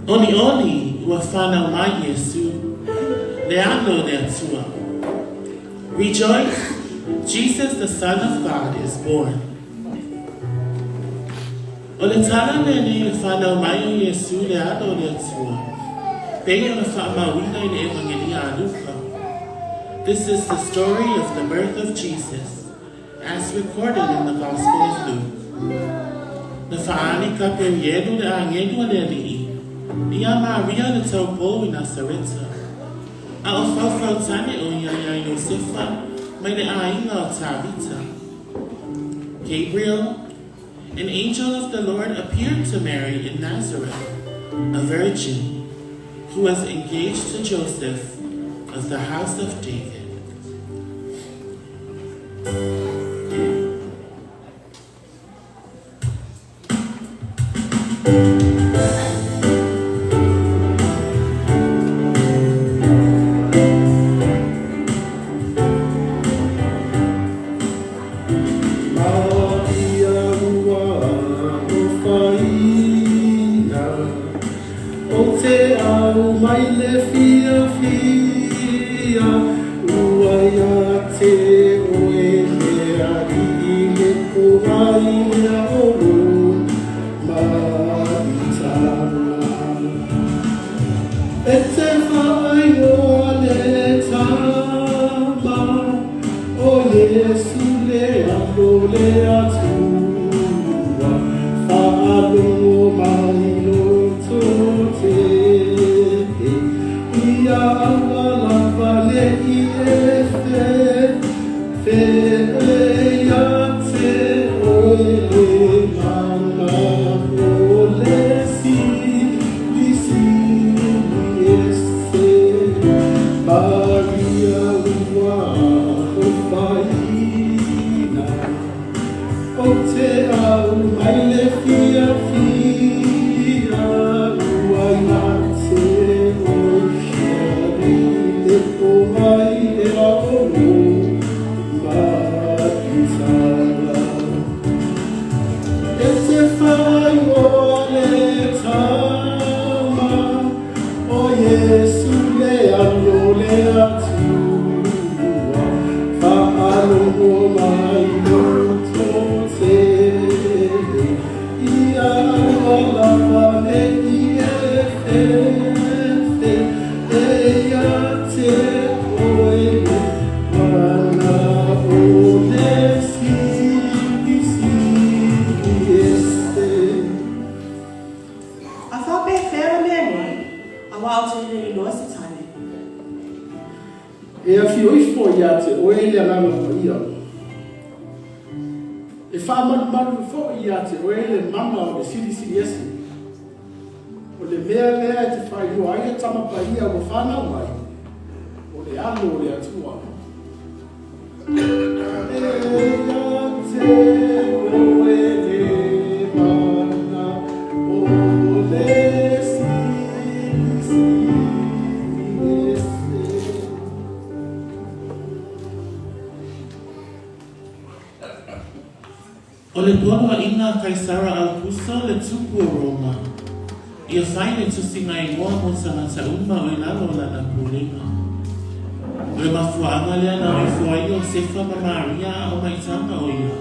ʻOliʻoli ua whānau mai Iesū, le Alo o le Atua. Rejoice, Jesus the Son of God is born. ʻO le tala lenei i le whānau mai o Iesū le Alo o le Atua, pei ona faamauina i le Evagelia a Luka. This is the story of the birth of Jesus, as recorded in the Gospel of Luke. Na whaali Kaperielu le āngelu a le Alii, iā Maria le taupou i Nasareta. A o faufau-tane ʻo ia iā Iosefa mai le ʻāina o Tāvita. Gabriel, An angel of the Lord appeared to Mary in Nazareth, a virgin, who was engaged to Joseph of the house of David. Maria ua alofaina, O te au mai le fiafia, Ua ia te oe le alii le poai lea o lo maitanga. E te whaingoa le tama, O Iesu le alo le Atua, Whaalongo mai loto tele, Ia aua lava le i e fe, fe e ia te oe le mana o le sili sili ese. Maria ua alofaina, O te au mai le fiafia, Ua ia te oe le le po mai e la o lo maitanga. E te whaingoa le tama, O Iesu le alo le Atua, Whaalongo mai roto tele, Ia aua lava ne i e whewhe, E ia te oe le mana o le sili sili ese. A faapefea le mea nei, auā ou te le iloa se tane. E awhio ifo ia te oe le Agaga Paia. E faamalumalu foʻi ia te oe le mana o le Silisili Ese. O le mea lea e te faailoa ai le Tama Paia ua whanau mai, o le alo o le Atua. E ia te oe le mana o le Silisili Ese. ʻO le poloaiga a Kaisara ʻAukuso le tupu o Roma, ia fai le tusiga igoa mo tagata uma o i lalo o lana pulega. O le mafuaaga lea na o ifo ai Iosefa ma Maria a o maitaga o ia,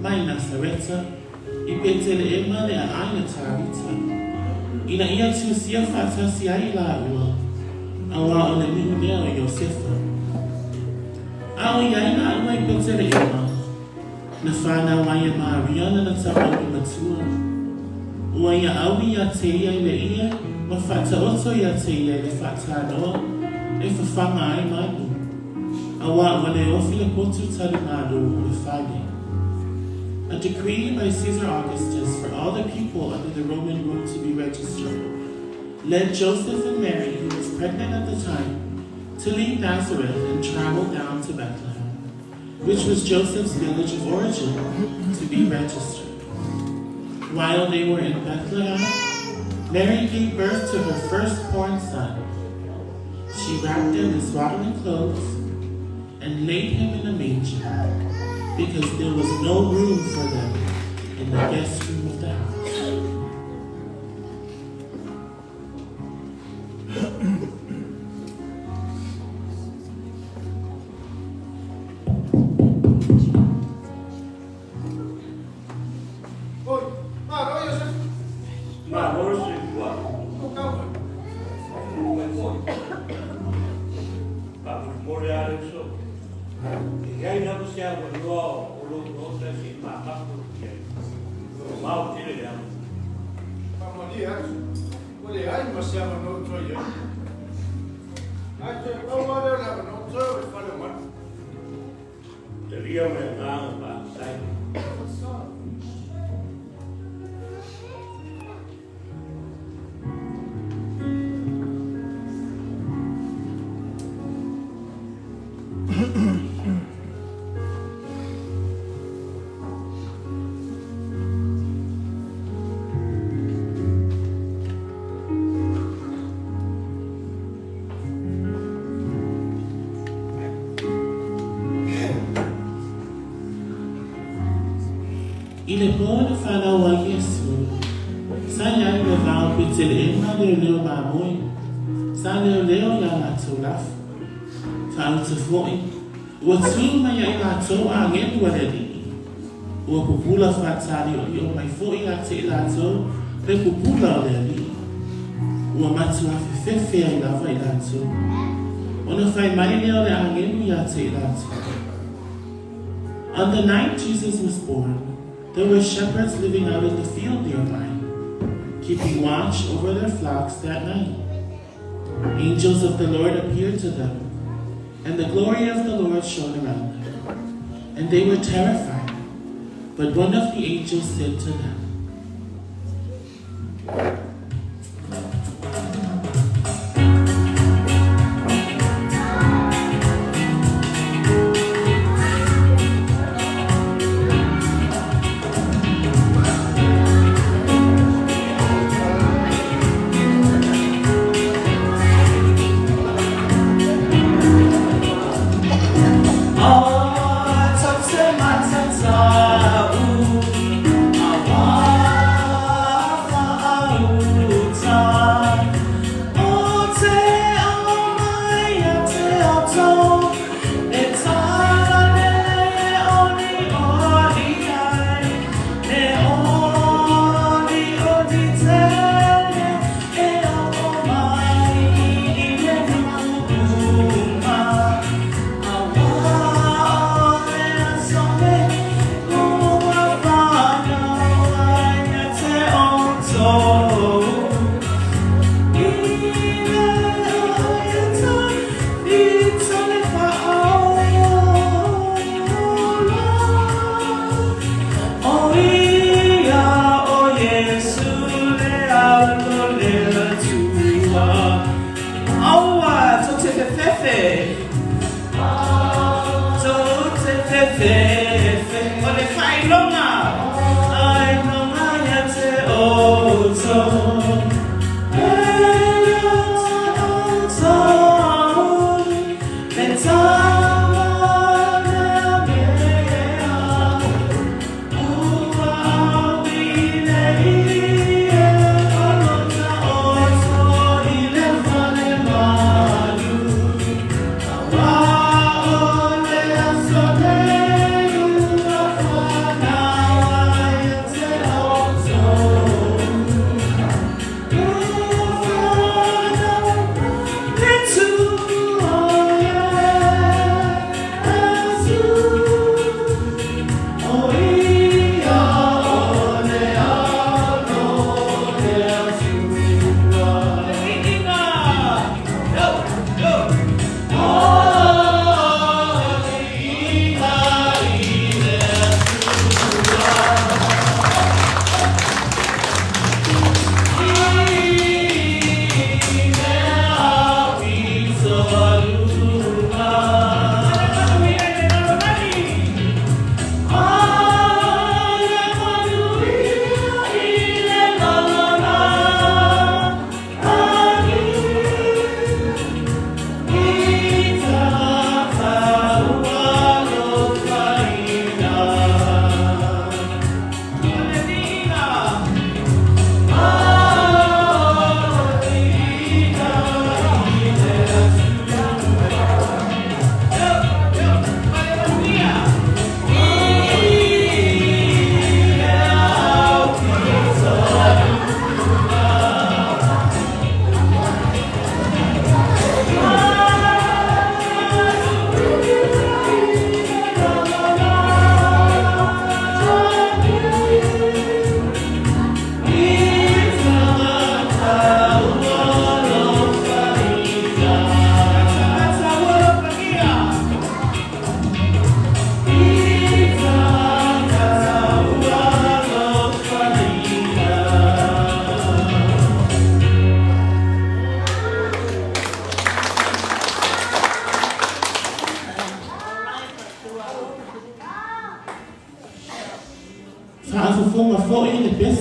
mai Nasareta, i Peteleʻema le aai a Tavita, ina ia tusia faatasi ai i lāua, auā o le niu lea o Iosefa. A o i ai lāua i Peteleʻema, Na whānau ai e Maria lana tamaiti matua. Ua ia aui iā te ia i le ie ma whaataoto iā te ia i le whaatānoa e whawhanga ai manu. Auā ua le ofi le potu talimālū o le fale. A decree by Caesar Augustus for all the people under the Roman rule to be registered led Joseph and Mary, who was pregnant at the time, to leave Nazareth and travel down to Bethlehem, which was Joseph's village of origin, to be registered. While they were in Bethlehem, Mary gave birth to her firstborn son. She wrapped him in swaddling clothes and laid him in a manger, because there was no room for them in the guest room of the house. Oi, malo Iosefu. Malo le soifua. O kau mai. Faafulu mai foi. Faamolemole lava le uso. E i ai lava se avanoa o lou maota se i mapapu atu i ai. Mamao tele le ava. Faamalie atu, ua leai ma se avanoa o toe i ai. Ae toe pau lava lea o le avanoa o toe o le fale o manu. Talia ma le agaga faafetai. I le pō na whanau ai Iesu, sa i ai le vao Petelehema leoleo mamoe, sa leoleo i a latou lafo. Faauta foi, ua tū mai ia i latou agelu a le Alii. Ua pupula faataliolio mai foi ia te i latou le pupula o le Alii. Ua matua fefefe ai lava i latou. Ona fai mai lea o le agelu ia te i latou. On the night Jesus was born, there were shepherds living out in the field nearby, keeping watch over their flocks that night. Angels of the Lord appeared to them, and the glory of the Lord shone around them. And they were terrified. But one of the angels said to them,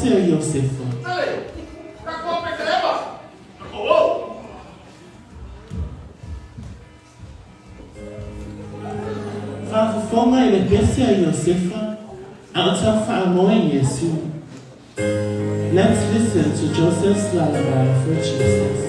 pese a Iosefa. Faafofoga i le pese a Iosefa a o tau faamoe Iesu. Let's listen to Joseph's lullaby for Jesus.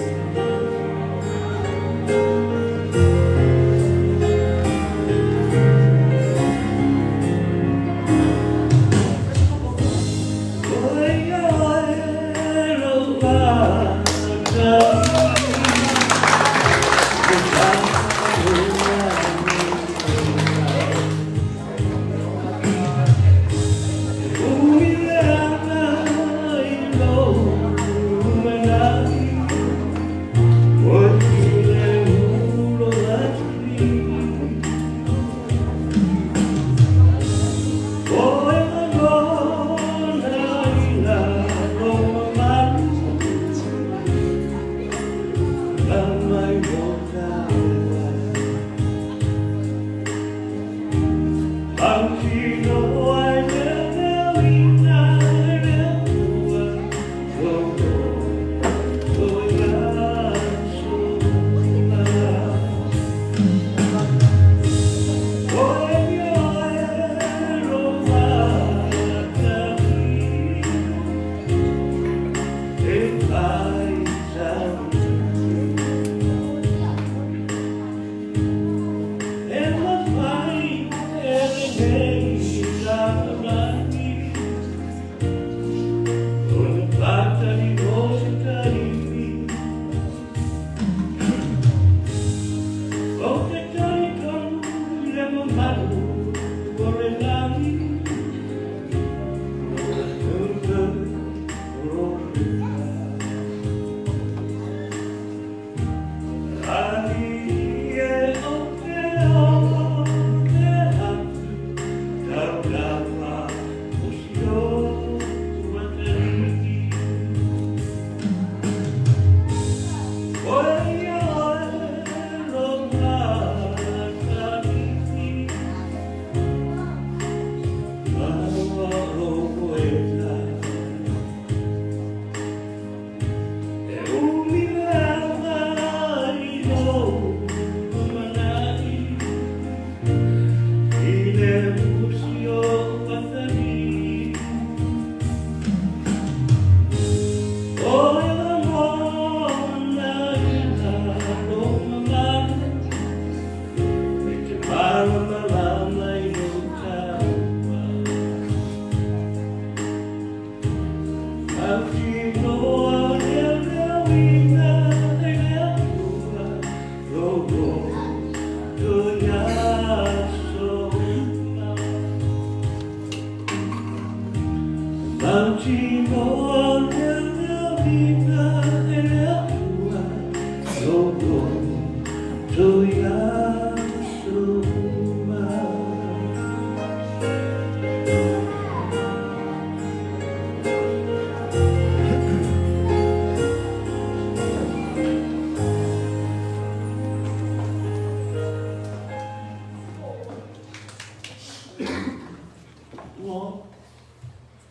Ua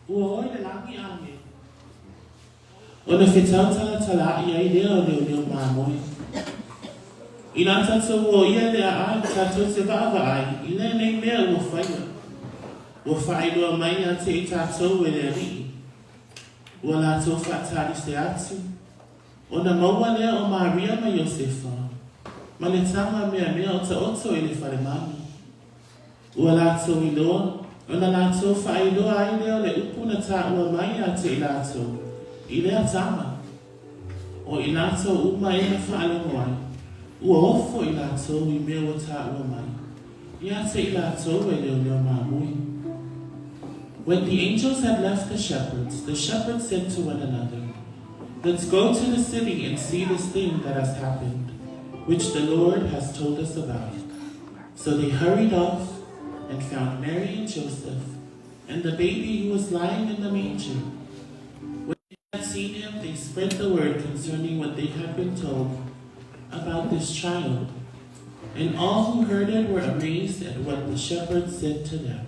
ua o i le lagi agelu. Ona fetau talatala'i ai lea o leoleo mamoe. Inā tātou ua ia i le aai, tātou te vaavaai i lenei mea ua faia. Ua faailoa mai ia te i tātou e le Alii. Ua latou faatalise atu, ona maua lea o Maria ma Iosefa, ma le tama meamea o taoto i le falemalu. Ua latou iloa, ona latou faailoa ai lea o le upu na taua mai ia te i latou, i lea tama. O i latou uma e na faalogo ai, ua ofo i latou i mea ua taua mai, ia te i latou e leoleo mamoe. When the angels had left the shepherds, the shepherds said to one another, Let's go to the city and see this thing that has happened, which the Lord has told us about. So they hurried off and found Mary and Joseph and the baby who was lying in the manger. When they had seen him, they spread the word concerning what they had been told about this child. And all who heard it were amazed at what the shepherds said to them.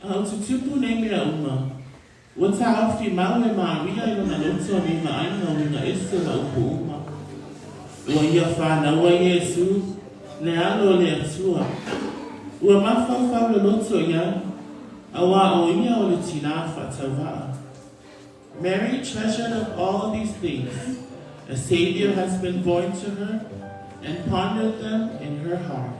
A o tutupu nei mea uma, ua taofi mau e Maria i lona loto nei vaaiga uiga ese ma upu uma. Ua ia fanaua Iesu, le Alo o le Atua. Ua mafaufau loloto i ai, auā o ia o le tinā faatauvaa. Mary treasured up all these things. A Savior has been born to her, and pondered them in her heart.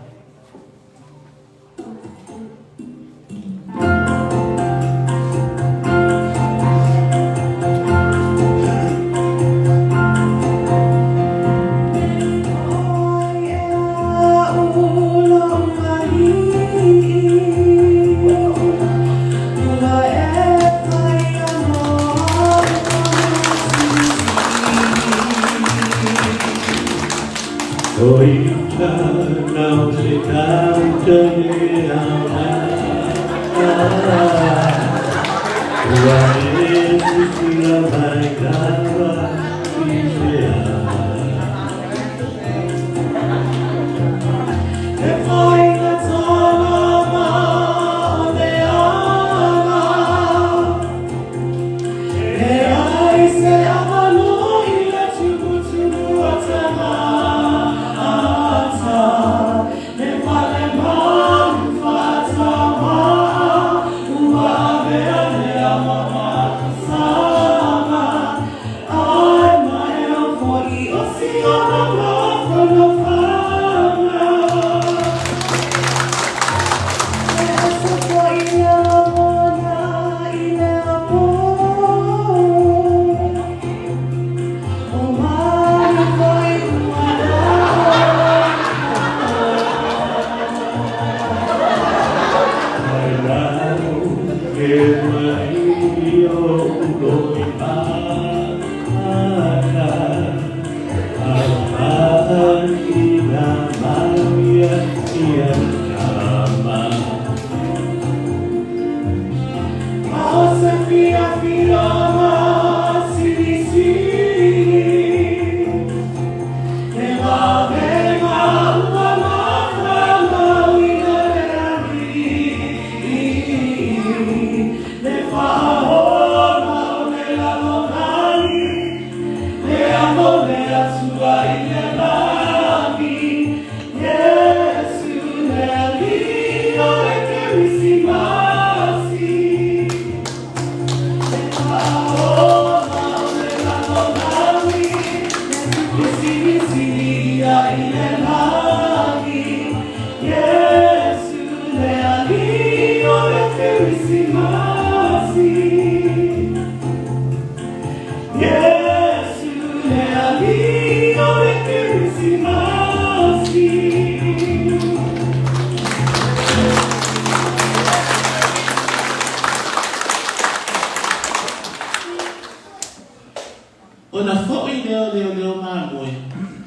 Ona foʻi lea o leoleo mamoe,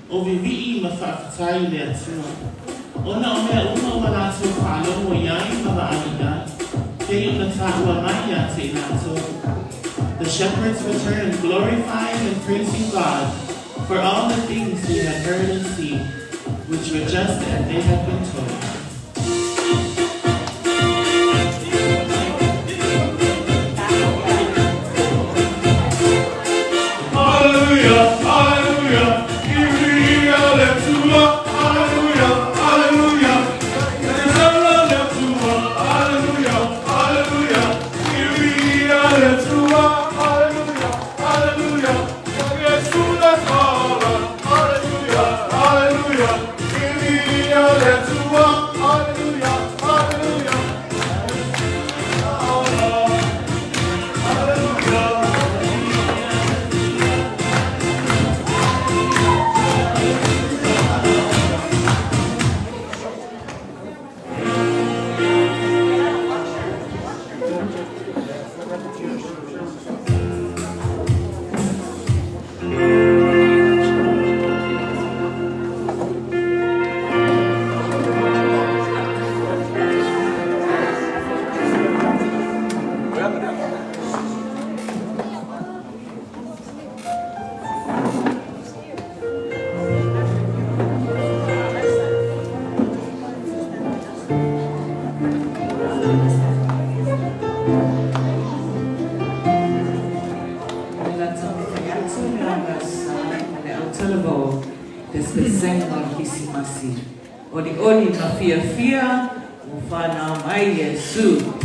o vivii ma faafetai i le Atua, ona o mea uma ua latou faalogo i ai ma vaai i ai, pei ona taua mai ia te i latou. The shepherds returned, glorifying and praising God for all the things they had heard and seen, which were just as they had been told. Olioli ma fiafia, ua fanau mai Iesu.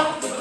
Atu.